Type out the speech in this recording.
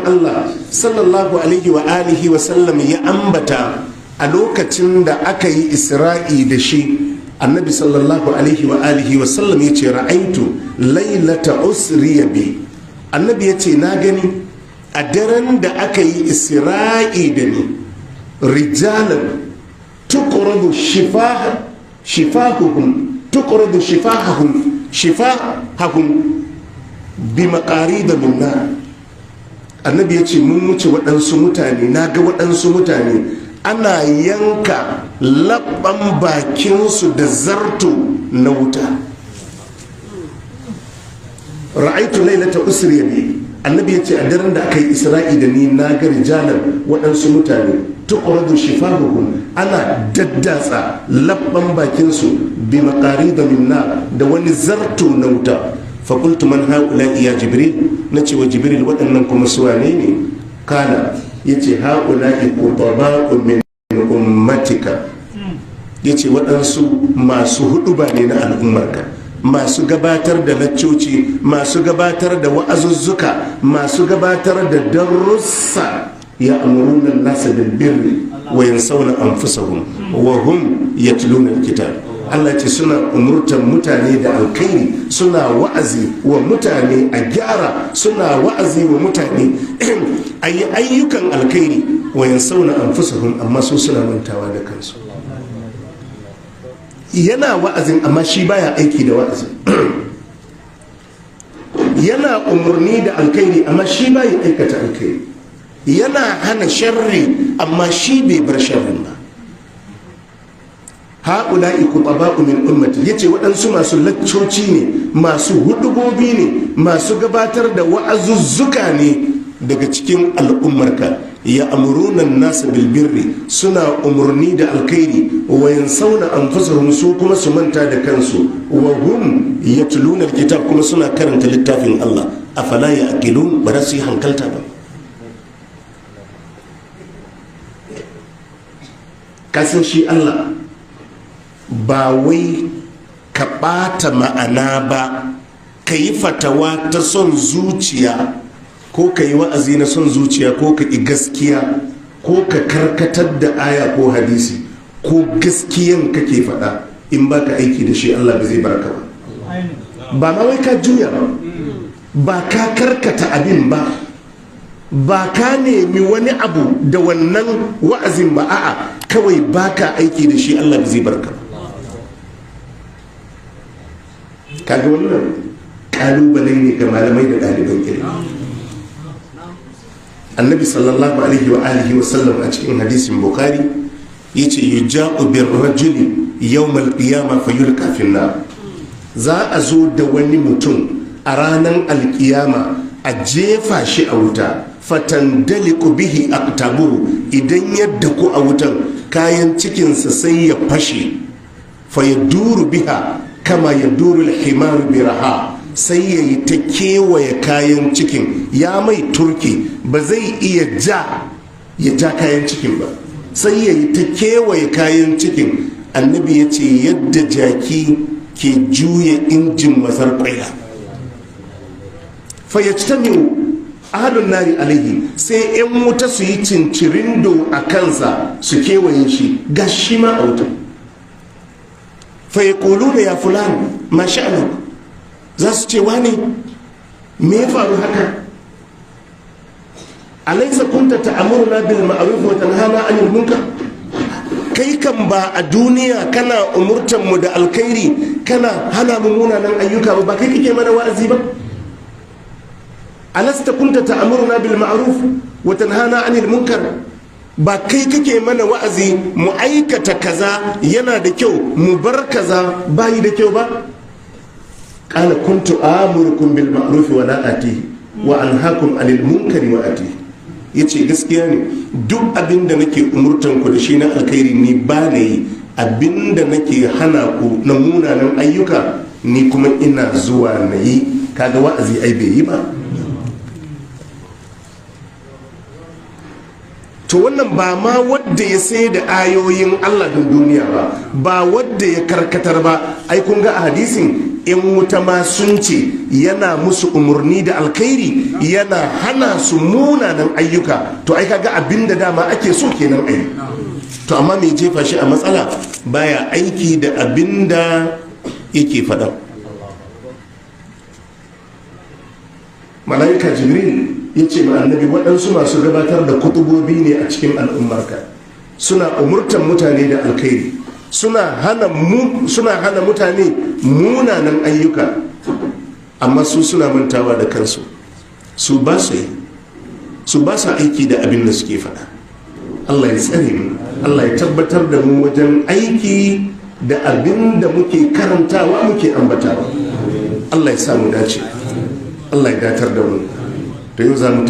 Allah sallallahu alaihi wa alihi wa sallam ya ambata a lokacin da aka yi Isra'i da shi. Annabi sallallahu alaihi wa alihi wa sallam ya ce, "Ra'aitu lailata usriya bi." Annabi ya ce, "Na gani a daren da aka yi Isra'i da ni, rijalan tuqradu shifah shifahuhum tuqradu shifahahum bi maqarid min nar." Annabi ya ce, "Mun wuce waɗansu mutane, na ga waɗansu mutane ana yanka labban bakinsu da zarto na wuta." "Ra'aitu lailata usriya bi." Annabi ya ce, "A daren da aka yi Isra'i da ni, na ga rijalan, waɗansu mutane, tuqradu shifahuhum, ana daddatsa labban bakinsu, bi maqarid min nar, da wani zarto na wuta. Fa qultu, man haula ya Jibril? Na ce wa Jibril, waɗannan kuma su wane ne? Kana yace, haula qutaba'u min ummatika. Yace, waɗansu masu huɗuba ne na al'ummarka, masu gabatar da laccoci, masu gabatar da wa'azuzzuka, masu gabatar da darussa. Ya amuruna nasa bil birri wa yansawna anfusahum wa hum yatluna alkitab. Allah ce suna umurtan mutane da alkhairi, suna wa'azi wa mutane a gyara, suna wa'azi wa mutane a yi ayyukan alkhairi, wa yansawna anfusahum, amma su suna mantawa da kansu. Yana wa'azin amma shi baya aiki da wa'azin. Yana umarni da alkhairi amma shi baya aikata alkhairi. Yana hana sharri amma shi bai bar sharrin ba. Ha'ula'i kutaba'u min ummati. Yace waɗansu masu laccoci ne, masu hudubobi ne, masu gabatar da wa'azuzzuka ne daga cikin al'ummarka. Ya amuruna nasa bilbirri, suna umarni da alkhairi, wa yansawna anfusahum, su kuma su manta da kansu, wa hum yatluna alkitab, kuma suna karanta littafin Allah. Afala yaqilun? Ba za su yi hankalta ba? Kasan shi Allah ba wai ka ɓata ma'ana ba, ka yi fatawa ta son zuciya, ko ka yi wa'azi na son zuciya, ko ka ƙi gaskiya, ko ka karkatar da aya ko hadisi, ko gaskiyan kake faɗa, in ba ka aiki da shi, Allah ba zai barka ba. Ba ma wai ka juya ba, ba ka karkata abin ba, ba ka nemi wani abu da wannan wa'azin ba, a'a, kawai ba ka aiki da shi, Allah ba zai barka ba. Kaga wannan kalubale ne ga malamai da ɗaliban ilimi. Annabi sallallahu alaihi wa alihi wa sallam a cikin hadisin Bukhari yace, yuja'u bir rajuli yawmal qiyamah fayulqa fin nar. Za a zo da wani mutum a ranar alkiyama a jefa shi a wuta. Fatandaliku bihi aqtabuhu, idan ya daku a wutan, kayan cikinsa sai ya fashe. Fa yaduru biha kama yaduru al-himaru biraha, sai ya yi ta kewaye kayan cikin, ya mai turki, ba zai iya ja ya ja kayan cikin ba, sai ya yi ta kewaye kayan cikin. Annabi ya ce, yadda jaki ke juya injin mazar kwaila. Fayyajtami'u ahlun nari alaihi, sai 'yan wuta su yi cincirindo a kansa, su kewaye shi, ga shi ma a wuta. Fa yaquluna, ya fulan, ma sha'anuk? Za su ce, wane, me ya faru haka? Alaysa kunta ta'muruna bil ma'ruf wa tanhana 'anil munkar? Kai kan ba a duniya kana umurtan mu da alkhairi, kana hana mu munanan ayyuka ba? Ba kai kake mana wa'azi ba? Alasta kunta ta'muruna bil ma'ruf wa tanhana 'anil munkar? Ba kai kake mana wa'azi mu aikata kaza yana da kyau, mu bar kaza bayi da kyau ba? Qala, kuntu amurukum bil ma'ruf wa la atihi, wa anhaakum 'anil munkari wa atihi. Yace, gaskiya ne, duk abin da nake umurtan ku da shi na alkhairi ni ba na yi, abin da nake hana ku na munanan ayyuka ni kuma ina zuwa na yi. Kaga wa'azi ai bai yi ba. To wannan ba ma wadda ya sai da ayoyin Allah don duniya ba, ba wadda ya karkatar ba. Ai kun ga a hadisin In wuta ma sun ce yana musu umarni da alkhairi, yana hana su munanan ayyuka. To ai kaga abinda dama ake so kenan ayi. To amma mai jefa shi a matsala, baya aiki da abinda yake faɗa. Mala'ika Jibril ya ce ma Annabi, waɗansu masu gabatar da kutubobi ne a cikin al'ummarka, suna umurtan mutane da alkhairi, suna hana mutane munanan ayyuka, amma su suna mantawa da kansu, su ba su yi, su ba su aiki da abin da suke faɗa. Allah ya tsare mu, Allah ya tabbatar da mu wajen aiki da abin da muke karantawa, muke ambatawa. Allah ya sa mu dace, Allah ya datar da mu. To yau za mu